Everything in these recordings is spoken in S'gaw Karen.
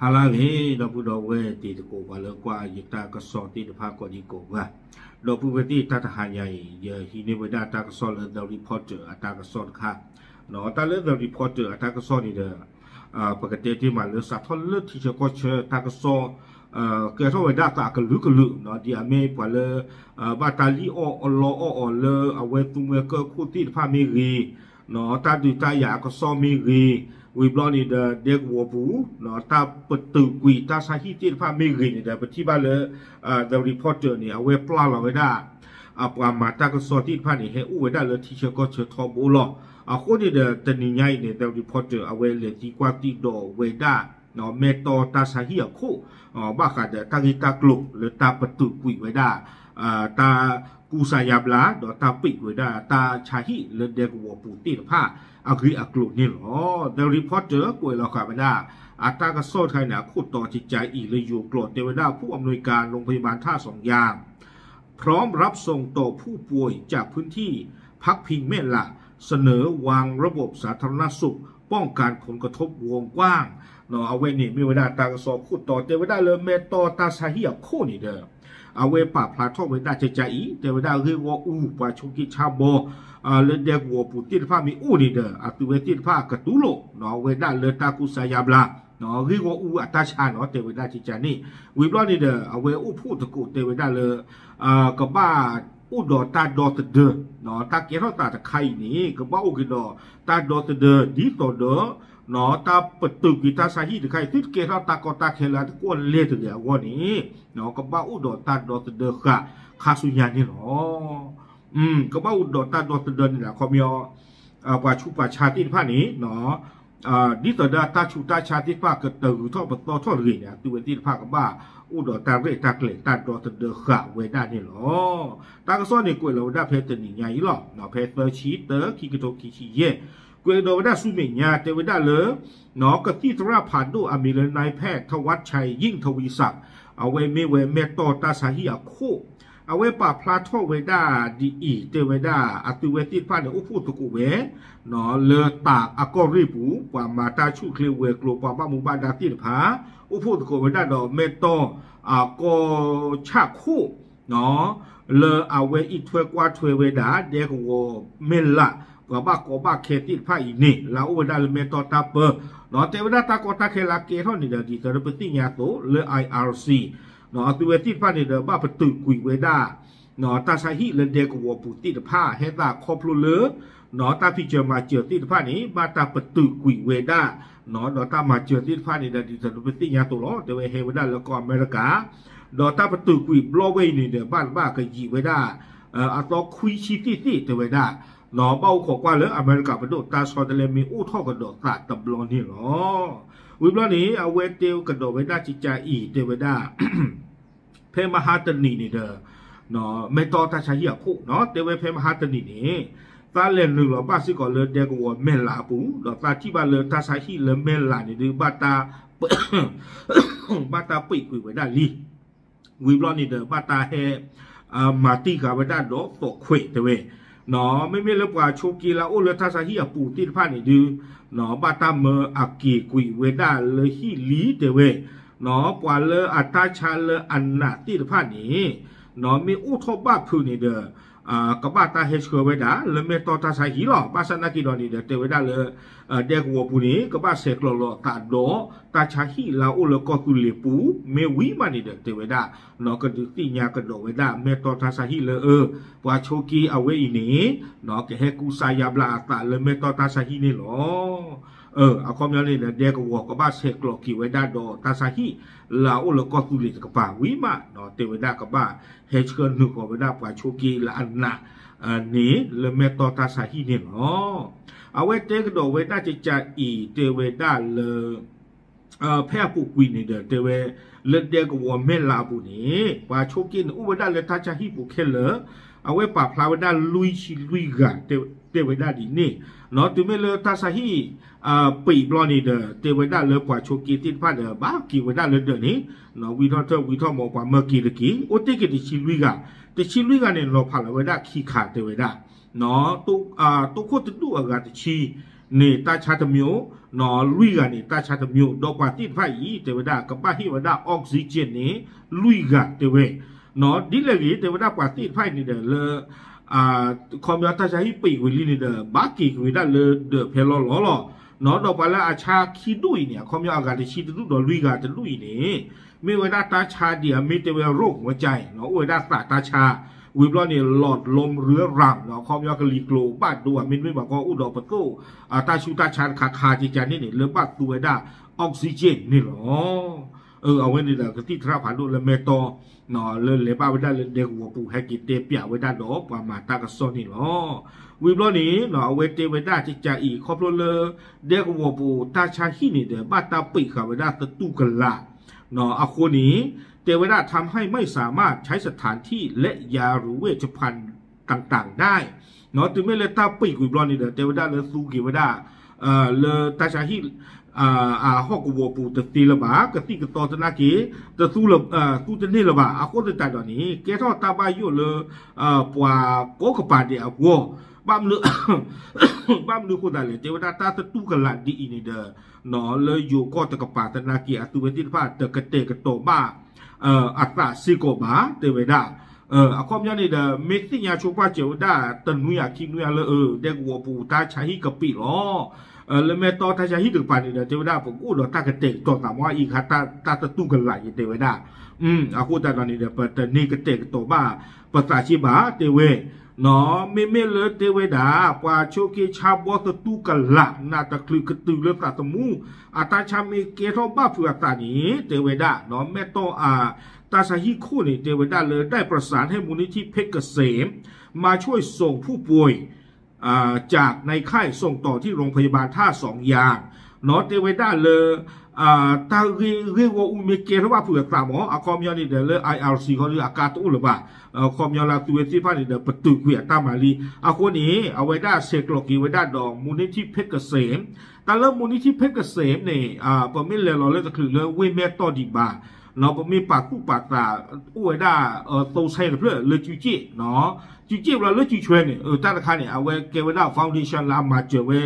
ဟါလၢအဂ့ၤ ဒီပုၢ်ဒီဝဲၢ်တံၤသကိး ပှၤလၢကွၢ်ယတၢ်ကစီၣ်သ့ၣ်တဖၣ်ကိးဒံကိးဂၤ, ဒီပုၢ်ဝဲၢ်သ့ၣ် တၢ်တဟါညါအံၤ ယဟံးန့ၢ်ဝဲဒၣ်တၢ်ကစီၣ်လၢ The Reporter အတၢ်ကစီၣ်တခါ, တၢ်လၢ The Reporter အတၢ်ကစီၣ်န့ၣ်ဒီး ပကတဲတ့ၢ်မးလၢစးထီၣ်လၢထံဆၢကီၢ်ဆၢတၢ်ကစီၣ် ကဲထီၣ်ဝဲဒၣ်သးအကလုာ်ကလုာ် ဒ်အမ့ၢ်ပှၤလၢ ဘၣ်တၢ်လံၣ်အီၣ်အီလီအီၣ်အီၤလၢအဝဲသူမှဲကၢၢ်ခိၣ်သ့ၣ်တဖၣ်မ့ၢ်ဂ့ၤ, တၢ်ဒုးတၢ်ယၤအကစီၣ်မ့ၢ်ဂ့ၤ, ဝံၤဘျီန့ၣ်ဒီးဒဲကဝီၤပူၤ တၢ်ပတုာ်ကွံာ်တၢ်ဆါဟံၣ်သ့ၣ်တဖၣ်မ့ၢ်ဂ့ၤန့ၣ်ဒီး ပထံၣ်ဘၣ်လၢ The Reporter န့ၣ် အဝဲပျၢ်လီၤဝဲဒၣ် အပှၤမၤတၢ်ကစီၣ်သ့ၣ်တဖၣ်န့ၣ် ဟဲအိၣ်ဝဲဒၣ်လၢထံဆၢကီၢ်ဆၢထီဘိလီၤ. အဃိန့ၣ်ဒီး တနံၤညါအံၤန့ၣ် The Reporter အဝဲလဲၤသံကွၢ်သံဒိးဝဲဒၣ် မဲၢ်တီၢ်တၢ်ဆါဟံၣ်အခိၣ် ဘၣ်ဃးဒီးတၢ်ဂ့ၢ်တၢ်ကျိၤလၢတၢ်ပတုာ်ကွံာ်ဝဲဒၣ် တၢ်ကူစါယါဘျါ ဒီးတၢ်ပံာ်ကွံာ်ဝဲဒၣ်တၢ်ဆါဟံၣ်လၢဒဲကဝီၤပူၤသ့ၣ်တဖၣ်အဂ့ၢ်အကျိၤန့ၣ်လီၤ. The Reporter ကွဲးလီၤဃာ်ဝဲဒၣ် အတၢ်ကစီၣ်တခါန့ၣ် အခိၣ်တီကကါအံၤလၢယိၤကျိာ်တဲဝဲဒၣ် ผู้อำนวยการโรงพยาบาลท่าสองยาง พร้อมรับส่งต่อผู้ป่วยจากพื้นที่พักพิงแม่หละ เสนอวางระบบสาธารณสุขป้องกันผลกระทบวงกว้าง အဝဲန့ၣ်မ့ၢ်ဝဲဒၣ်တၢ်ကစီၣ်ခိၣ်တီတဲဝဲဒၣ်လၢမဲၢ်တီၢ်တၢ်ဆါဟံၣ်အခိၣ်န့ၣ်ဒီး အဝဲပာ်ဖျါထီၣ်ဝဲဒၣ်ကကါအံၤ တဲဝဲဒၣ်ဂ့ၢ်ဂီၢ်အူ ပှၤဆိးက့ဆါဘီ လၢဒဲကဝီၤပူၤသ့ၣ်တဖၣ်မ့ၢ်အိၣ်န့ၣ်ဒီး အသုဝဲသ့ၣ်တဖၣ်ကတူၢ်လိာ် ဝဲဒၣ်လၢတၢ်ကူစါယါဘျါ ဂ့ၢ်ဂီၢ်အူအတၢ်ဆါနီၤ တဲဝဲဒၣ်ကကါန့ၣ် ဝံၤဘျီန့ၣ်ဒီး အဝဲအိၣ်ဖှိၣ်သကိးတဲဝဲဒၣ်လၢ ကဘၣ်အိၣ်ဒီးတၢ်ဒီသဒၢ တၢ်ကဲထီၣ်သးတခါအံၤန့ၣ် ကဘၣ်အိၣ်က့ၤဒီးတၢ်ဒီသဒၢ ဒ်သိးဒီး တၢ်ပတုာ်ကွံာ်တၢ်ဆါဟံၣ်တခါအံၤ သုတကဲထီၣ်တၢ်ကီတၢ်ခဲလၢအတကွီၢ်လဲၤတဂ့ၤအဂီၢ်န့ၣ် ကဘၣ်အိၣ်ဒီးတၢ်ဒီသဒၢဃာ်ခါဆူညါန့ၣ်လီၤ. ကဘၣ်အိၣ်ဒီးတၢ်ဒီသဒၢန့ၣ်ဒီး အခီပညီ ပှၤဆူးပှၤဆါသ့ၣ်တဖၣ်န့ၣ် ဒ်သိးဒီးတၢ်ဆူးတၢ်ဆါသ့ၣ်တဖၣ်ကတဂုၤထီၣ်ပသီထီၣ်တဂ့ၤန့ၣ် အသုဝဲသ့ၣ်တဖၣ်ကဘၣ်အိၣ်ဒီးတၢ်ရဲၣ်တၢ်ကျဲၤတၢ်ဒီသဒၢဃာ်ဝဲဒၣ်န့ၣ်လီၤ. တၢ်ကစီၣ်န့ၣ်ကွဲးလီၤဝဲဒၣ်ဖဲတနံၤညါအံၤလီၤ. ဖဲသၢဆံတၢ ခံကထိခံဆံယဲၢ် ကွဲးကဒီးဝဲဒၣ်ဆူမဲာ်ညါတဲဝဲဒၣ်လၢ ကသံၣ်သရၣ်ဖးဒိၣ်အမံၤလၢ นายแพทย์ ธวัชชัย ยิ่งทวีศักดิ์ အဝဲမ့ၢ်ဝဲမဲၢ်တီၢ်တၢ်ဆါဟံၣ်အခိၣ် အဝဲပာ်ဖျါထီၣ်ဝဲဒၣ်ဒ်အံၤ တဲဝဲဒၣ် အသုဝဲသ့ၣ်တဖၣ်န့ၣ် အိၣ်ဖှိၣ်သကိးဝဲ လၢတၢ်အကီၢ်ရ့ၣ်ပူၤ ပှၤမၤတၢ်ဆူၣ်ချ့ဝဲၤကျိၤ ပှၤဘၣ်မူဘၣ်ဒါသ့ၣ်တဖၣ် အိၣ်ဖှိၣ်သကိးဝဲဒၣ်ဒီးမဲၢ်တီၢ် အကီၢ်ဆၣ်ခိၣ် လၢအဝဲအံးထွဲကွၢ်ထွဲဝဲဒၣ် ဒဲကဝီၤမဲၢ်လး ပှၤဘၣ်ကီဘၣ်ခဲသ့ၣ်တဖၣ်အံၤန့ၣ် လၢအအိၣ်ဝဲဒၣ်လၢမဲၢ်တီၢ်တၢ်ပၢ တဲဝဲဒၣ်တၢ်ကီတၢ်ခဲလၢအကဲထီၣ်န့ၣ်ဒီး ဒ်သိးဒီးပသ့ၣ်ညါအသိးလၢ I R C အသုဝဲသ့ၣ်တဖၣ်န့ၣ်ဒီး ဘၣ်ပတုာ်ကွံာ်ဝဲဒၣ် တၢ်ဆါဟံၣ်လၢဒဲကဝီၤပူၤသ့ၣ်တဖၣ် ဟဲသးခီဖျိလၢ တၢ်ဖံးစၢၤမၤစၢၤသ့ၣ်တဖၣ်န့ၣ် ဘၣ်တၢ်ပတုာ်ကွံာ်ဝဲဒၣ် ဒီးတၢ်မၤစၢၤသ့ၣ်တဖၣ်န့ၣ်ဒီး ဒ်သိးဒီးပသ့ၣ်ညါအသိးလီၤ တဲဝဲဟဲဝဲဒၣ်လၢကီၢ်အမဲရကၤ ဒီးတၢ်ပတုာ်ကွံာ်ဘျီဝဲအံၤန့ၣ်ဒီး ဘၣ်တဘၣ်ကယံာ်ဝဲဒၣ် အသီခွံဆံသ့ၣ်သ့ၣ်တဲဝဲဒၣ် ဘၣ်အိၣ်ခိးကွၢ်လၢအမဲရကၤပဒိၣ်တၢ်ဆီတလဲမ့ၢ်အိၣ်ထီၣ်ကဒီးသးတဘျီန့ၣ်လီၤ. ဝံၤဘျီန့ၣ် အဝဲတဲကဒီးဝဲဒၣ်ကကါအံၤ တဲဝဲဒၣ် ဖဲမဟါတနံၤန့ၣ်ဒီး မဲၢ်တီၢ်တၢ်ဆါဟံၣ်အခိၣ် တဲဝဲဖဲမဟါတနံၤန့ၣ် သးလဲၤနုာ်လီၤဘၣ်စ့ၢ်ကီးလၢဒဲကဝီၤမဲၢ်လးအပူၤ ဒီးသးထံၣ်ဘၣ်လၢတၢ်ဆါဟံၣ်လၢမဲၢ်လးန့ၣ်ဒုး ဘၣ်တၢ် ဘၣ်တၢ်ပံာ်ကွံာ်ဝဲဒၣ်လံ ဝံၤဘျီန့ၣ်ဒီး ဘၣ်တၢ်ဟဲ မၤတံၢ်ဃာ်ဝဲဒၣ်ဒီးသိးခွဲးတဲဝဲ မ့မ့ၢ်လၢပှၤဆိးက့လၢအအိၣ်လၢတၢ်ဆါဟံၣ်အပူၤသ့ၣ်တဖၣ်န့ၣ်ဒုး ဘၣ်တၢ်မၢအက့ၤကွံာ်ဝဲဒၣ်လၢဟံၣ်လံတဲဝဲ ပှၤလၢအတၢ်ဆါလၢအနးသ့ၣ်တဖၣ်န့ၣ် မ့ၢ်အိၣ်ထီၣ်ဘၣ်ဖုးန့ၣ်ဒီး ကဘၣ်တၢ်ဟဲဆှၢဝဲဒၣ်လၢမဲၢ်တီၢ်တၢ်ဆါဟံၣ်လီၤ. ဘၣ်ဆၣ်နာ်က့ဒီးန့ၣ်ဒီး တဲဝဲဒၣ်လၢ ဒဲကဝီၤပူၤန့ၣ် ကဘၣ်ဆဲးကျိးလိာ်အသးဒီး တၢ်ဆါဟံၣ်လၢအအိၣ်လၢကီၢ်သူလ့ၤပူၤ မ့ၢ်ဝံၤမးန့ၣ်ဒီး တဲဝဲဒၣ် ကဒုးသ့ၣ်ညါကဒီးဝဲဒၣ် မဲၢ်တီၢ်တၢ်ဆါဟံၣ်လၢအ ပှၤဆိးက့အဝဲအံၤန့ၣ် ကဟဲကူစါယါဘျါအသးလၢမဲၢ်တီၢ်တၢ်ဆါဟံၣ်န့ၣ်လီၤ. အခီပညီန့ၣ်ဒီး ဒဲကဝီၤကဘၣ်ဆဲးကျိးက့ၤဝဲဒၣ်ဒီးတၢ်ဆါဟံၣ်လၢအအိၣ်လၢကီၢ်သူလ့ၤတကပၤဝံၤမး တဲဝဲဒၣ်ကဘၣ်ဟဲဆှၢနုာ်ဃီၤဝဲဒၣ်ပှၤဆိးက့လၢအနးန့ၣ် လၢမဲၢ်တီၢ်တၢ်ဆါဟံၣ်န့ၣ်လီၤ. အဝဲတဲကဒီးဝဲဒၣ်ကကါအံၤ တဲဝဲဒၣ်လၢ ဖဲအပူၤကွံာ်န့ၣ်ဒီး တဲဝဲ လၢဒဲကဝီၤမဲၢ်လးအပူၤန့ၣ် ပှၤဆိးက့န့ၣ်အိၣ်ဝဲဒၣ်လၢတၢ်ဆါဟံၣ်ပူၤခဲလၢာ် အဝဲပာ်ဖျါဝဲဒၣ်လွံၢ်ဆံလွံၢ်ဂၤ တဲဝဲဒၣ်ဒ်န့ၣ် တုၤမ့ၢ်လၢတၢ်ဆါဟံၣ် ပံာ်ဘျီန့ၣ်ဒီး တဲဝဲဒၣ်လၢပှၤဆိးက့သ့ၣ်တဖၣ်ဒီး ဘၣ်က့ၤဝဲဒၣ်လၢဒၢးန့ၣ် ဝံထီၣ်ထၢၣ်ဝံထီၣ်မီၤ ပှၤမၢက့ၤတက့ၢ် အိၣ်တ့ၢ်က့ၤတဆံလွံၢ်ဂၤ တဆံလွံၢ်ဂၤန့ၣ် လီၤဖးလီၤဝဲဒၣ်ခံခါတဲဝဲဒၣ် တိခိၣ်တဒူၣ်အဂၤတဆံ န့ၣ်တၢ်ဆါတမျိုး, လွံၢ်ဂၤန့ၣ် တၢ်ဆါတမျိုး, ဒီးပှၤသ့ၣ်တဖၣ်အံၤ တဲဝဲဒၣ် ကဘၣ်ဟ့ၣ်ဝဲဒၣ် oxygen န့ၣ် လွံၢ်ဂၤတဲဝဲ, ဒ်လဲၣ်ဂ့ၤ တဲဝဲဒၣ်ပှၤသ့ၣ်တဖၣ်အံၤန့ၣ်ဒီးလၢ ခီပညီတၢ်ဆါဟံၣ်ပံာ်ကွံာ်လံန့ၣ်ဒီး ဘၣ်က့ၤကွံာ်ဝဲဒၣ်လၢဒၢးဖဲလီၢ်လီၤလီၤ. ဒီးပှၤလၢအဆါခံဒူၣ်အံၤန့ၣ် အခီပညီအဂၤတဆံတဒူၣ်ဒီးလွံၢ်ဂၤတဒူၣ်အံၤန့ၣ် မ့ၢ်ဝဲဒၣ်တၢ်ဆါဒ်အမ့ၢ်တဲဝဲ โรคหัวใจ န့ၣ် အိၣ်ဝဲဒၣ်သးတၢ်ဆါ, ဝံၤဘျီန့ၣ် หลอดลมเรื้อรัง န့ၣ် အခီပညီကလံၤကျိၤဘၣ်ဒိအမ့တမ့ၢ်ဘၣ်ကီအိၣ်ဒီးပသိၣ် တၢ်ဆူးတၢ်ဆါတခါခါကကန့ၣ်န့ၣ် လၢဘၣ်သူဝဲဒၣ် oxygen န့ၣ်လီၤ. အဝဲန့ၣ်ဒီးကသံၣ်သရၣ်ဖးဒိၣ်လၢမဲၢ်တီၢ် လၢလဲၤဘၣ်ဝဲဒၣ်လၢဒဲကဝီၤပူၤ ဟဲက့ၤတဲပၠးဝဲဒၣ်ဒီးပှၤမၤတၢ်ကစီၣ်န့ၣ်လီၤ. ဝံၤဘျီန့ၣ် အဝဲတဲဝဲဒၣ်ကကအံၤ ခီဖျိလၢ ဒဲကဝီၤပူၤတၢ်ဆါဟံၣ်န့ၣ်ဒီး ဘၣ်တၢ်ပံာ်ဃာ်ဝဲဒၣ်သတူၢ်ကလာ် အဃိန့ၣ် တဲဝဲဒၣ် ทำให้ไม่สามารถใช้สถานที่และยาหรือเวชภัณฑ์ต่างๆ ได้ တုၤမ့ၢ်လၢတၢ်ပံာ်ကွံာ်ဘျီန့ၣ်ဒီး တဲဝဲဒၣ်လၢသူက့ၤဝဲဒၣ် လၢတၢ်ဆါဟံၣ် အဟီၣ်ကဝီၤပူၤတသ့လၢၤဘၣ်, ကသံၣ်ကသီသနာ်က့ တသူ သူတန့ၢ်လၢၤဘၣ်. အဃိသတးဒီးန့ၣ် ကဲထီၣ်တၢ်ဘၣ်ယိၣ်လၢ ပှၤကိးကပၤဒဲးအဂီၢ်, ဘၣ်မနုၤ ဘၣ်မနုၤအဃိသတးလဲၣ်, တဲဝဲဒၣ်တၢ်သတူၢ်ကလာ်ဒ်အံၤန့ၣ်ဒီး လၢယိၤကီၢ်တကပၤသနာ်က့ အသုဝဲသ့ၣ်တဖၣ်တကတဲာ်ကတီၤဘၣ် အသးစ့ၢ်ကီးဘၣ် တဲဝဲဒၣ်. အခီပညီန့ၣ်ဒီး မ့ၢ်သ့ၣ်ညါဆိပာ်စၢၤဝဲဒၣ်တနွံအခံနွံအလၢ ဒဲကဝီၤပူၤတၢ်ဆါဟံၣ်ကပံာ်လီၤ. လၢမဲၢ်တီၢ်တၢ်ဆါဟံၣ်တကပၤန့ၣ်ဒီး တဲဝဲဒၣ် ပကအိၣ်ဒီးတၢ်ကတဲာ်ကတီၤသးမ့ၢ်အံၤခါ တၢ်သတူၢ်ကလာ်ယတဲဝဲဒၣ်. အဃိသတးဒီးန့ၣ်ဒီး ပတန့ၢ်ကတဲာ်ကတီၤဘၣ် ပသးစ့ၢ်ဘၣ် တဲဝဲ မ့မ့ၢ်လၢတဲဝဲဒၣ် ပှၤဆိးက့ဆါဘီသတူၢ်ကလာ် နးတချုးကတုၤလၢသးသမူ အတၢ်ဆါမ့ၢ်ကဲထီၣ်ဘၣ်ဖုးအသးန့ၣ် တဲဝဲဒၣ် မဲၢ်တီၢ်အတၢ်ဆါဟံၣ်ခိၣ်န့ၣ် တဲဝဲဒၣ်လၢ ได้ประสานให้มูลนิธิเพชรเกษม มาช่วยส่งผู้ป่วย จากในค่ายส่งต่อที่โรงพยาบาลท่าสองยาง တဲဝဲဒၣ်လၢ တၢ်ဂ့ၢ်ဂ့ၢ်ဂီၢ်အူမ့ၢ်ကဲထီၣ်ဘၣ်ဖုးအသးမ့ၢ် အခီပညီန့ၣ်ဒီးလၢ IRC ခီဒီးအကါတအိၣ်လၢၤဘၣ်. အခီပညီလၢသုဝဲသ့ၣ်တဖၣ်န့ၣ်ဒီး ပတုာ်ကွံာ်အတၢ်မၤလံ. အဃိန့ၣ် အဝဲဒၣ်ဆဲးကျိးက့ၤဝဲဒၣ်ဒီး มูลนิธิเพชรเกษม တၢ်လၢ มูลนิธิเพชรเกษม န့ၣ် ပမ့ၢ်လဲၤလီၤလၢတချုးလၢဝ့ၢ်မဲၢ်တီၢ်ဒံးဘၣ် ပမ့ၢ်ပာ်သူၣ်ပာ်သး အိၣ်ဝဲဒၣ် သုံးဆယ်တဖျၢၣ် လၢစုစ့ၣ် စုစ့ၣ်ဘျီလၢစုဆွဲန့ၣ် တၢ်တခါန့ၣ် အဝဲကဲဝဲဒၣ် foundation လၢအမၤစၢၤဝဲ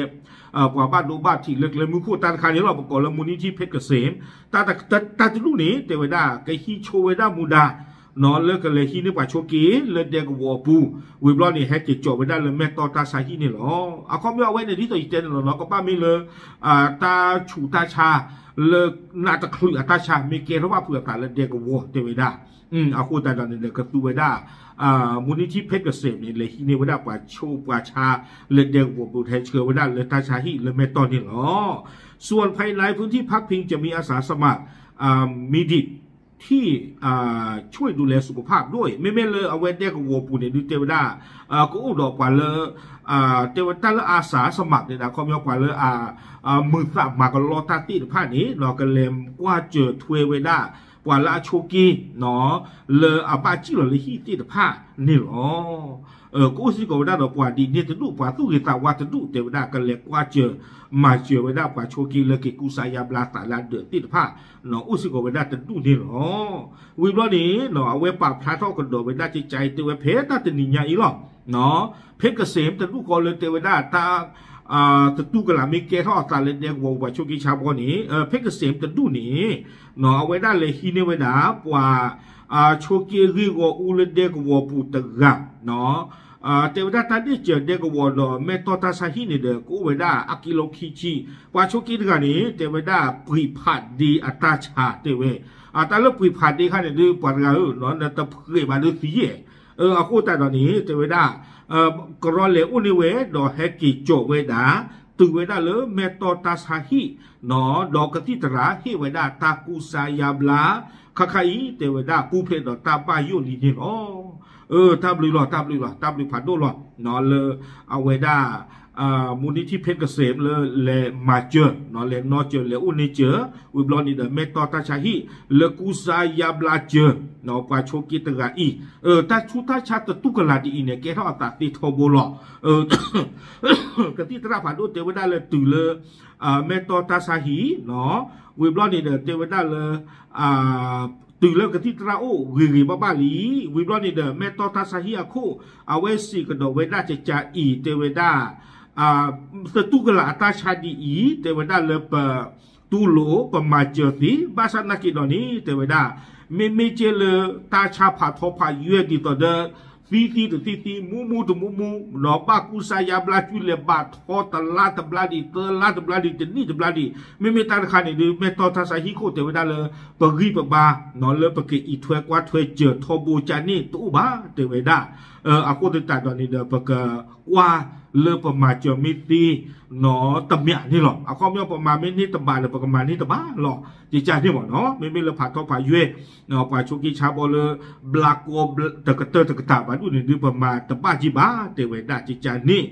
ပှၤဘၣ်ဒိဘၣ်ထံးလၢကျဲမုၢ်ခိၣ်တၢ်တခါန့ၣ်လီၤ. ပကိးလၢ มูลนิธิเพชรเกษม တၢ်တဒူၣ်န့ၣ် တဲဝဲဒၣ် ကဟံးဆိဝဲဒၣ်မူဒါ လၢကလဲၤဟံးန့ၢ်ပှၤဆိးက့လၢဒဲကဝီၤအပူၤ ဝံၤဘျီန့ၣ် ဟဲက့ၤကၠီးဝဲဒၣ်လၢမဲၢ်တီၢ်တၢ်ဆါဟံၣ်န့ၣ်လီၤ. အခီပညီအဝဲန့ၣ် ဒ်သိးယတဲန့ၣ်လီၤနီၤ ကဘၣ်မ့ၢ်လၢ တၢ်ဆူးတၢ်ဆါ လၢနးတချုးအတၢ်ဆါ မ့ၢ်ကဲထီၣ်ဘၣ်ဖုးအသးလၢဒဲကဝီၤတဲဝဲဒၣ်. အဃိသတးဒီးန့ၣ်ဒီး ကသူဝဲဒၣ် มูลนิธิเพชรเกษม န့ၣ် လဲၤဟံးန့ၢ်ဝဲဒၣ်ပှၤဆိးပှၤဆါ လၢဒဲကဝီၤပူၤ ဟဲဆှၢဝဲဒၣ်လၢတၢ်ဆါဟံၣ်လၢမဲၢ်တီၢ်န့ၣ်လီၤ. ส่วนภายในพื้นที่พักพิงจะมีอาสาสมัคร มีดิตที่ ช่วยดูแลสุขภาพด้วย မ့မ့ၢ်လၢအဝဲဒဲကဝီၤပူၤန့ၣ် ဒုးတဲဝဲဒၣ် ကအိၣ်ဒီးပှၤလၢ တဲဝဲတၢ်လၢ อาสาสมัคร န့ၣ်ဒီး အခီပညီပှၤလၢ မုာ်သးမၤကလီတၢ်သ့ၣ်တဖၣ်န့ၣ် ကလဲၤကွၢ်စၢၤထွဲဝဲဒၣ် ပှၤလၢအဆိးက့ လၢအဘၣ်စံၣ်လီၤလၢဟံၣ်သ့ၣ်တဖၣ်န့ၣ်လီၤ. ကအိၣ်စ့ၢ်ကီးဝဲဒၣ်ဒီးပှၤဒ်န့ၣ်တဒူၣ် ပှၤသူၣ်ဂ့ၤသးဝါတဒူၣ် တဲဝဲဒၣ် ကလဲၤကွၢ်စၢၤ မၤစၢၤဝဲဒၣ်ပှၤဆိးက့လၢက့ၤကူစါယါဘျါသးလၢအဒၢးသ့ၣ်တဖၣ် အိၣ်စ့ၢ်ကီးဝဲဒၣ်တဒူၣ်န့ၣ်လီၤ. ဝံၤဘျီန့ၣ် အဝဲပာ်ဖျါထီၣ်ကဒီးဝဲဒၣ်ကကါအံၤ တဲဝဲဖဲတၢ်တနံၤညါအံၤလီၤ. เพชรเกษม တဒူၣ်ဃီလၢတဲဝဲဒၣ်တၢ် သတူၢ်ကလာ်မ့ၢ်ကဲထီၣ်အသးလၢဒဲကဝီၤပှၤဆိးက့ဆါဘီန့ၣ် เพชรเกษม တဒူၣ်န့ၣ် အဝဲဒၣ်လဲၤဟံးန့ၢ်ဝဲဒၣ် ပှၤဆိးက့ဂ့ၢ်ဂီၤအူလၢဒဲကဝီၤပူၤတဂၤ တဲဝဲဒၣ်တၢ်ဒ့ၣ်စၢၤဒဲကဝီၤဒီးမဲၢ်တီၢ်တၢ်ဆါဟံၣ်န့ၣ်ဒီး ကအိၣ်ဝဲဒၣ်အကံလိခံဆံ ပှၤဆိးက့တဂၤန့ၣ် တဲဝဲဒၣ် ပှ့ၤဖးဒ့အတၢ်ဆါတဲဝဲ တၢ်လၢပှ့ၤဖးဒ့ခါန့ၣ်ဒုး ပှၤတဂၤဧၢ နတပှ့ၤဘၣ်ဒုးသံယဲၢ် အဃိသတးဒီးန့ၣ် တဲဝဲဒၣ် ကရီလဲၤအိၣ်န့ၢ်ဝဲ ဒီးဟဲက့ၤကၠီးဝဲဒၣ် တုၤဝဲဒၣ်လၢမဲၢ်တီၢ်တၢ်ဆါဟံၣ် ဒီးကသံၣ်သရၣ်ဟ့ၣ်ဝဲဒၣ်တၢ်ကူစါယါဘျါ ခါခါအံၤ တဲဝဲဒၣ်ပူၤဖျဲးဒီးတၢ်ဘၣ်ယိၣ်လံန့ၣ်လီၤ. တၢ်ဘျုးလီၤ တၢ်ဘျုးလီၤ တၢ်ဘျုးဖးဒိၣ်လီၤ လၢအဝဲဒၣ် မူနံထံၣ်ဖ့းကစ့း လၢလဲၤမၤစၢၤ လဲၤနီၢ်စၢၤ လဲၤအိၣ်န့ၢ်စၢၤ ဝံၤဘျီန့ၣ်ဒီး မဲၢ်တီၢ်တၢ်ဆါဟံၣ် လၢကူစါယါဘျါစၢၤ ပှၤဆိးက့တဂၤအံၤ တၢ်ဆူးတၢ်ဆါတတူၢ်ကလာ်ဒ်အံၤန့ၣ် ကဲထီၣ်အသးသ့ထီဘိလီၤ. ကသံၣ်သရၣ်ဖးဒိၣ်တဲဝဲဒၣ်လၢတုၤလၢ မဲၢ်တီၢ်တၢ်ဆါဟံၣ် ဝံၤဘျီန့ၣ်ဒီး တဲဝဲဒၣ်လၢ တုၤလၢကသံၣ်သရၣ်အိၣ်ဂ့ၤဂ့ၤဘၣ်ဘၣ်လံ ဝံၤဘျီန့ၣ်ဒီး မဲၢ်တီၢ်တၢ်ဆါဟံၣ်အခိၣ် အဝဲစံးကဒီးဝဲဒၣ်ကကါအံၤ တဲဝဲဒၣ် သတူၢ်ကလာ်အတၢ်ဆါဒ်အံၤ တဲဝဲဒၣ်လၢပတူၢ်လိာ် ပမၤစၢၤသ့ ဘၣ်ဆၣ်သနာ်က့ဒီးန့ၣ် တဲဝဲဒၣ် မ့မ့ၢ်ကဲလၢတၢ်ဆါဖးထီဖးယွဲၢ်ဒ်သိးဒီး သံသံတသံသံ မူမူတမူမူ ဒီးဘၣ်ကူစါယါဘျါ ကူလဲၤဘၣ်ထီတလါတဘျါဒံး သၢလါတဘျါဒံး တနံၣ်တဘျါဒံး မ့မ့ၢ်တၢ်တခါန့ၣ်ဒုး မဲၢ်တီၢ်တၢ်ဆါဟံၣ်ခိၣ်တဲဝဲဒၣ်လၢ ပဂံၢ်ပဘါ လၢပကအံးထွဲကွၢ်ထွဲစၢၤထီဘိကန့ၣ်တအိၣ်ဘၣ် တဲဝဲဒၣ် အဃိသတးဒီးန့ၣ်ဒီး ပကကွၢ်လၢပမၤစၢၤမ့ၢ်သ့ နီတမံၤန့ၣ်လီၤ. အခီပညီပမၤမ့ၢ်န့ၢ်တဘၣ်ဒီး ပကမၤန့ၢ်တဘၣ်လီၤ. ကကန့ၣ်မ့ၢ်နီၤ မ့မ့ၢ်လၢဖးထီဖးယွဲၢ် ပှၤဆိးက့ဆါဘီလၢ ဘျါကီတကတၢၢ်တကတၢၢ်ဘၣ်ဒူၣ်န့ၣ်ဒုး ပမၤတဘၣ်က့ဘၣ် တဲဝဲဒၣ်ကကန့ၣ်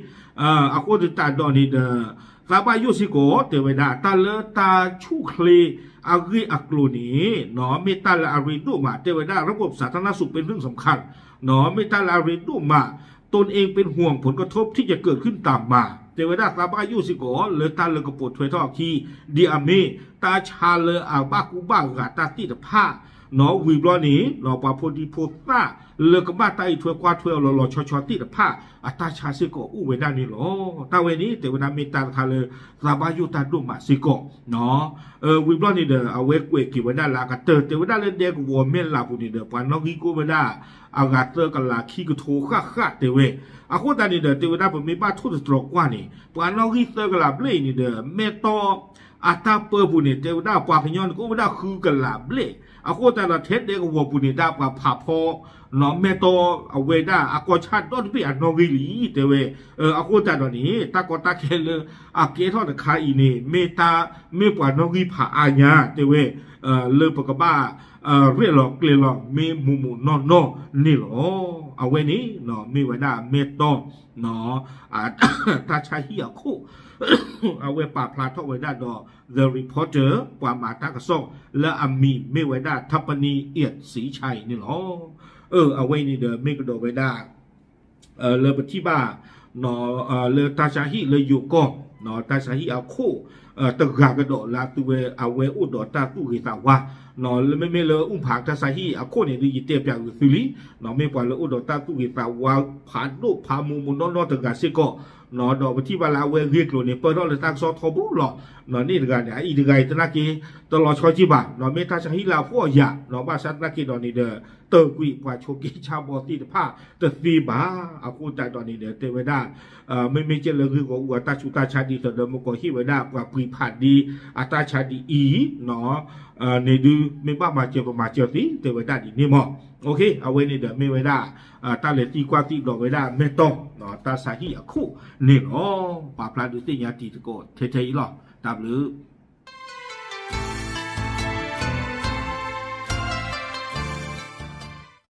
အဃိသတးဒီးန့ၣ်ဒီး သးဘၣ်ယိၣ်စ့ၢ်ကီး တဲဝဲဒၣ် တၢ်လၢတၢ်ဆူၣ်ချ့အဂ့ၢ်အကျိၤန့ၣ် မ့ၢ်တၢ်လၢအရ့ဒိၣ်မး တဲဝဲဒၣ် ระบบสาธารณสุขเป็นเรื่องสำคัญ မ့ၢ်တၢ်လၢအရ့ဒိၣ်မး ต้นเองเป็นห่วงผลกระทบที่จะเกิดขึ้นตามมา တဲဝဲဒၣ်သးဘၣ်ယိၣ်စ့ၢ်ကီး လၢတၢ်လၢကပိာ်ထွဲထီၣ်အခံ ဒ်အမ့ၢ် တၢ်ဆါလၢအဘၣ်ကူဘၣ်ဂာ်တၢ်သ့ၣ်တဖၣ် နီၣ်ဝံၤဘျီန့ၣ် ပှၤဖိဒံဖိသၣ် လၢကဘၣ်တၢ်အံးထွဲကွၢ်ထွဲအီၤလီၤလီၤဆီဆီသ့ၣ်တဖၣ် အတၢ်ဆါစ့ၢ်ကီးအိၣ်ဝဲဒၣ်န့ၣ်လီၤ. တၢ်ဝဲန့ၣ် တဲဝဲဒၣ်မ့ၢ်တၢ်တခါလၢ သးဘၣ်ယိၣ်တၢ်ဒိၣ်မးစ့ၢ်ကီး ဝံၤဘျီန့ၣ်ဒီး အဝဲကွဲးက့ၤဝဲဒၣ်လၢအကတၢၢ် တဲဝဲဒၣ်လၢဒဲကဝီၤမဲၢ်လးပူၤန့ၣ်ဒီး ပှၤနီၣ်ဂံၢ်ကအိၣ်ဝဲဒၣ် အဂၤသၢကလးခံကထိဃၣ်ဃၣ်တဲဝဲ အဃိသတးန့ၣ်ဒီး တဲဝဲဒၣ်ပမ့ၢ်ဘၣ်ထိၣ်သတြီၤကွၢ်န့ၣ် ပှၤနီၣ်ဂံၢ်သၢကလးဘျဲၣ်အံၤန့ၣ်ဒီး မဲၢ်တီၢ် အတၢ်ပၢပူၤန့ၣ် တဲဝဲဒၣ်ပှၤကညီန့ၣ် ကအိၣ်ဝဲဒၣ်ဃုကလးဘျဲၣ် အဃိသတးဒီးထဲဒဲကဝီၤပူၤန့ၣ် ဒၣ်ပှၤဖးဖီ နီၣ်မဲၢ်တီၢ်အဝဲဒၣ်အကီၢ်ဆၣ်ဒီတဘ့ၣ်အနီၣ်ဂံၢ်လံ တဲဝဲ အဃိသတးဒီးန့ၣ် တၢ်ကီတၢ်ခဲလၢအကဲထီၣ်တခါအံၤန့ၣ် မ့ၢ်တၢ် မ့ၢ်ပှၤနီၣ်ဂံၢ်ဖးအါညါ တဲဝဲ လၢပကဘၣ် ရဲၣ်လီၤကျဲၤလီၤမ့ၢ်မိၢ်မိၢ်နီၢ်နီၢ်န့ၣ်လီၤ. အဝဲန့ၣ် မ့ၢ်ဝဲဒၣ်မဲၢ်တီၢ် တၢ်ဆါဟံၣ်အခိၣ် အဝဲပာ်ဖျါထီၣ်ဝဲဒၣ်ဒီး The Reporter ပှၤမၤတၢ်ကစီၣ်လၢအမံၤမ့ၢ်ဝဲဒၣ် ထၢပနံၣ် အ့ၣ် စံဆါအံၤန့ၣ်လီၤ. အဝဲအံၤန့ၣ်ဒီး မ့ၢ်ကဒီးဝဲဒၣ် လၢပထံၣ်ဘၣ် လၢတၢ်ဆါဟံၣ်လၢယိၤကီၢ် တၢ်ဆါဟံၣ်အခိၣ် တဂၤကဒီးလၢအသုဝဲ အဝဲအိၣ်ဒီးတၢ်သူၣ်ဂ့ၤသးဝါ လၢမ့မ့ၢ်လၢအူၣ်ဖးတၢ်ဆါဟံၣ်အခိၣ်န့ၣ်ဒုး ယတဲပၠးဂုာ်သုလံ မ့ၢ်ပှၤလၢအိၣ်ဒီးတၢ်သူၣ်ဂ့ၤသးဝါ ဖးဒိၣ်ဖးမိၢ်မိၢ်နီၢ်နီၢ်တဂၤစ့ၢ်ကီး ဒီးပထံၣ်ဘၣ်လၢအဝဲဂ့ၢ်ကျိၤန့ၣ် ပၢၢ်ထီၣ်လၢတၢ်ကစီၣ်ထီဘိလီၤ. န့ၣ်တဂၤန့ၣ် အအံၤတဂၤအံၤသနာ်က့ တလီၤဆီက့ဘၣ် မ့ၢ်တၢ်ဆါဟံၣ်လၢအဖှီၣ်ယာ် ဘၣ်ဆၣ်သနာ်က့ဒီးန့ၣ်ဒီး တၢၢ်ကွံာ်ပှၤဆိးက့ဆါဘီသ့ၣ်တဖၣ်တသ့ဘၣ်. အဃိသတးဒီးန့ၣ်ဒီး တဲဝဲဒၣ် မ့မ့ၢ်ကဲလၢဂ့ၢ်ဂီၢ်အူအတၢ်ဆူးတၢ်ဆါဒ်သိးဒီး မ့ၢ်ကီးဟ့ၣ်ဝဲဒၣ်ပှၤပှ့ၤဖးဒ့အတၢ်ဆါဒ်အံၤ န့ၣ်ဒုး မ့ၢ်ဘၣ်မၤစၢၤပမၤစၢၤသ့ တဲဝဲဒၣ်ဒ်န့ၣ်မး. အဝဲန့ၣ်ဒီးမ့ၢ်ဝဲဒၣ် တၢ်လဲၤသံကွၢ်သံဘျီးဝဲဒၣ်မဲၢ်တီၢ် တၢ်ဆါဟံၣ်အခိၣ်န့ၣ်လီၤ. ပာ်ဖျါဒုးသ့ၣ်ညါတံၤသကိးထဲထဲအံၤလီၤ. တၢ်ဘျုး